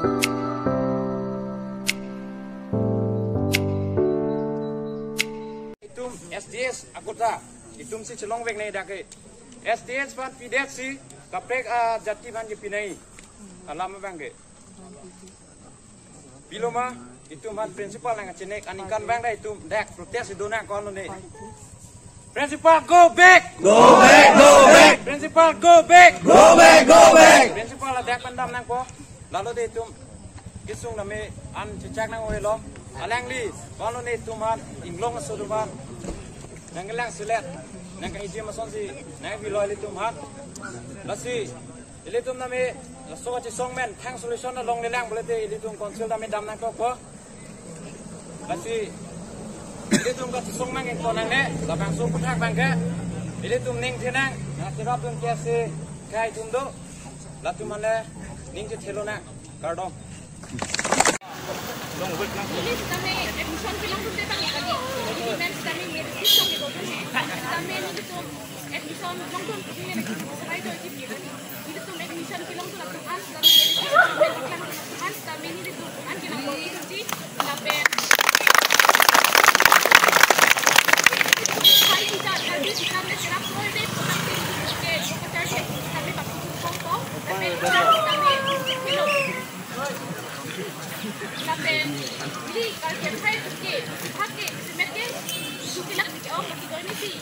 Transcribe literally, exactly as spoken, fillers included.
Itum S T S akota, itum si chelongvek nangji dak ke. S T S aphan pidet si kaprek ajati aphan kepi nangji alam abang ke. Pilo ma, itum aphan principal nangkachenek, aningkan abang dak itum dak protest si do nang ko-an lone. Principal, go back! Go back, go back! Principal, go back! Go back, go back! Principal ladak pen dam nangpo. Lalu de itum kesung name an chechak nang-oi lo. Alangli ko-an lone itum aphan inglong aso atum aphan nangkelang selet, nangkahijim asonsi nangpilo ilitum aphan. Lasi ilitum name laso kachesong pen thang solution along lelang pulote ilitum council name dam nangkokpo. Lasi ilitum kachesong nang ingko nangne, labangso aphuthak abang ke ilitum ning thenang, nangcherapdun ke ase kai atum do, latum aphan le ning chethelo nang, kardom. Neli sitame admission kelongdunde abang kali. Neli men sitame merit list along kedo dun he. Sitame nelitum admission longdun putting neli sarai do ji pi kali. Nelitum admission kelongdun atum an sitame merit list along kelongdun atum an sitame nelitum an kelongdun itum ji lapen hai kita kali kita le serap noi de kota ke kota ke sitame bapsi kongko lapen sitame hello. Lapen ili kal ke phai ke, phak ke, simet ke, suki lak ke, oh, ke doi ni si.